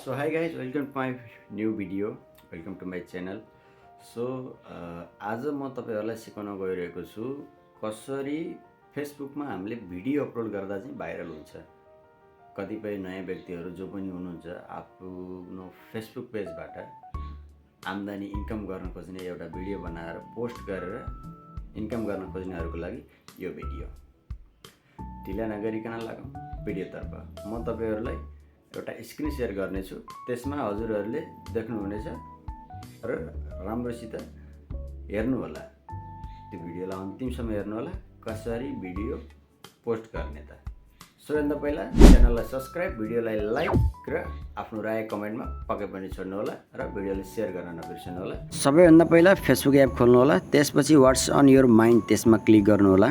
So hi guys, welcome to my new video. Welcome to my channel. So आज म तपाईहरुलाई सिकाउन गइरहेको छु कसरी फेसबुकमा हामीले भिडियो अपलोड गर्दा चाहिँ भाइरल हुन्छ। कतिपय नयाँ व्यक्तिहरु जो पनि हुनुहुन्छ आफ्नो फेसबुक पेजबाट आम्दानी इन्कम गर्न खोज्ने एउटा भिडियो बनाएर पोस्ट गरेर इन्कम गर्न खोज्नेहरुको लागि यो भिडियो। ढिला नगरिकन लागौं भिडियोतर्फ। म तपाईहरुलाई एउटा स्क्रिन शेयर गर्ने छु, त्यसमा हजुरहरुले देख्नुहुनेछ र राम्रोसित हेर्नु होला। त्यो भिडियोलाई अन्तिमसम्म हेर्नु होला कसरी भिडियो पोस्ट गर्ने त। सबैभन्दा पहिला च्यानललाई सब्स्क्राइब, भिडियोलाई लाइक र आफ्नो राय कमेन्टमा पक्कै पनि छोड्नु होला र भिडियोलाई शेयर गर्न नबिर्सनु होला। सबैभन्दा पहिला फेसबुक एप खोल्नु होला, त्यसपछि व्हाट्स अन योर माइन्ड त्यसमा क्लिक गर्नु होला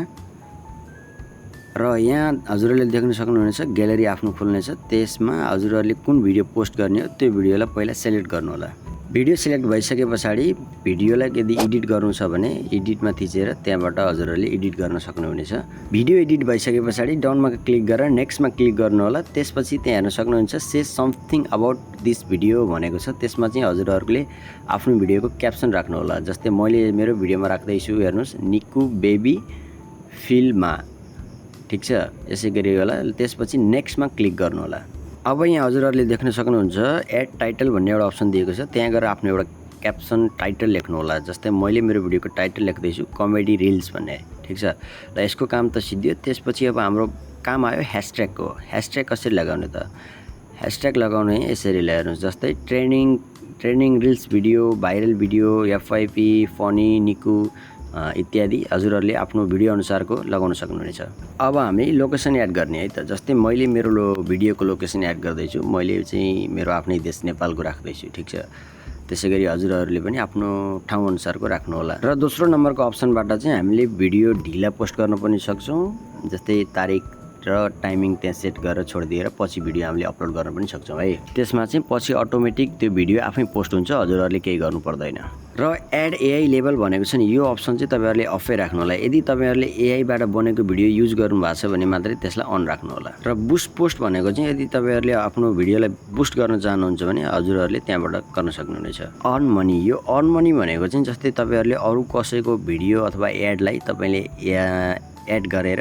र यहाँ हजुरहरुले देख्न सक्नुहुनेछ ग्यालेरी आफ्नो खुल्नेछ। त्यसमा हजुरहरुले कुन भिडियो पोस्ट गर्ने हो त्यो भिडियोलाई पहिला सिलेक्ट गर्नु होला। भिडियो सिलेक्ट भइसकेपछि भिडियोलाई यदि एडिट गर्नु छ भने एडिटमा थिचेर त्यहाँबाट हजुरहरुले एडिट गर्न सक्नुहुनेछ। भिडियो एडिट भइसकेपछि डाउनमा क्लिक गरेर नेक्स्टमा क्लिक गर्नु होला। त्यसपछि त्यहाँ हेर्न सक्नुहुन्छ say something about this video भनेको छ। त्यसमा चाहिँ हजुरहरुले आफ्नो भिडियोको क्याप्सन राख्नु होला। जस्तै मैले मेरो भिडियोमा राख्दै छु, हेर्नुस् निकु बेबी फिल्ममा, ठीक छ। यसै गरी होला। त्यसपछि नेक्स्टमा क्लिक गर्नु होला। अब यहाँ हजुरहरुले देख्न सक्नुहुन्छ एड टाइटल भन्ने एउटा अप्सन दिएको छ। त्यहाँ गएर आफ्नो एउटा क्याप्सन टाइटल लेख्नु होला। जस्तै मैले मेरो भिडियोको टाइटल लेख्दै छु कमेडी रिल्स भन्ने, ठीक छ। र यसको काम त सिद्धियो। त्यसपछि अब हाम्रो काम आयो ह्याशट्यागको। ह्याशट्याग कसरी लगाउने त? ह्याशट्याग लगाउने यसरी हेर्नुस्। जस्तै trending reels video, viral video, FYP, funny, निकु इत्यादि हजुरहरुले आफ्नो भिडियो अनुसारको लगाउन सक्नुहुनेछ। अब हामी लोकेसन एड गर्ने है त। जस्तै मैले मेरो भिडियोको लोकेसन एड गर्दै छु। मैले चाहिँ मेरो आफ्नै देश नेपालको राख्दै छु, ठीक छ। त्यसैगरी हजुरहरुले पनि आफ्नो ठाउँ अनुसारको राख्नु होला। र दोस्रो नम्बरको अप्सनबाट चाहिँ हामीले भिडियो ढिला पोस्ट गर्न पनि सक्छौं। जस्तै तारिख र टाइमिङ त्यहाँ सेट गरेर छोडिदिएर पछि भिडियो हामीले अपलोड गर्न पनि सक्छौं है। त्यसमा चाहिँ पछि अटोमेटिक त्यो भिडियो आफै पोस्ट हुन्छ, हजुरहरुले केही गर्नु पर्दैन। र एड एआई लेभल भनेको छ नि, यो अप्सन चाहिँ तपाईहरुले अफै राख्नु होला। यदि तपाईहरुले एआई बाट बनेको भिडियो युज गर्नु भएको छ भने मात्रै त्यसलाई अन राख्नु होला। र बुस्ट पोस्ट भनेको चाहिँ यदि तपाईहरुले आफ्नो भिडियोलाई बुस्ट गर्न चाहनुहुन्छ भने हजुरहरुले त्यहाँबाट गर्न सक्नुहुनेछ। अर्न मनी, यो अर्न मनी भनेको चाहिँ जस्तै तपाईहरुले अरु कसैको भिडियो अथवा एडलाई तपाईले एड गरेर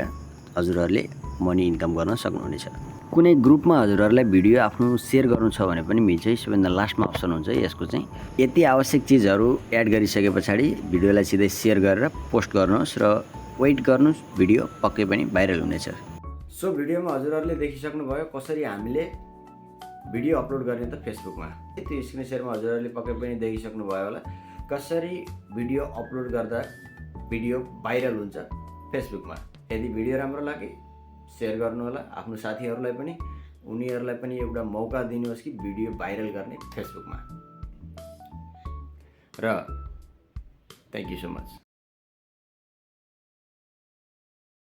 हजुरहरुले मनी इन्कम गर्न सक्नुहुनेछ। कुनै ग्रुपमा हजुरहरुलाई भिडियो आफ्नो शेयर गर्नु छ भने पनि मिल्छ। सबैभन्दा लास्टमा अप्सन हुन्छ यसको चाहिँ। यति आवश्यक चीजहरु एड गरिसकेपछि भिडियोलाई सिधै शेयर गरेर पोस्ट गर्नुहोस् र वेट गर्नुहोस्, भिडियो पक्कै पनि भाइरल हुनेछ। सो भिडियोमा हजुरहरुले देखिसक्नु भयो कसरी हामीले भिडियो अपलोड गर्ने त फेसबुकमा। त्यो स्क्रिन शेयरमा हजुरहरुले पक्कै पनि देखिसक्नु भयो होला कसरी भिडियो अपलोड गर्दा भिडियो भाइरल हुन्छ फेसबुकमा। यदि भिडियो राम्रो लागे शेयर गर्नु होला। आफ्नो साथीहरुलाई पनि उनीहरुलाई पनि एउटा मौका दिनुहोस् कि भिडियो भाइरल गर्ने फेसबुकमा। र थ्यांक यू सो मच।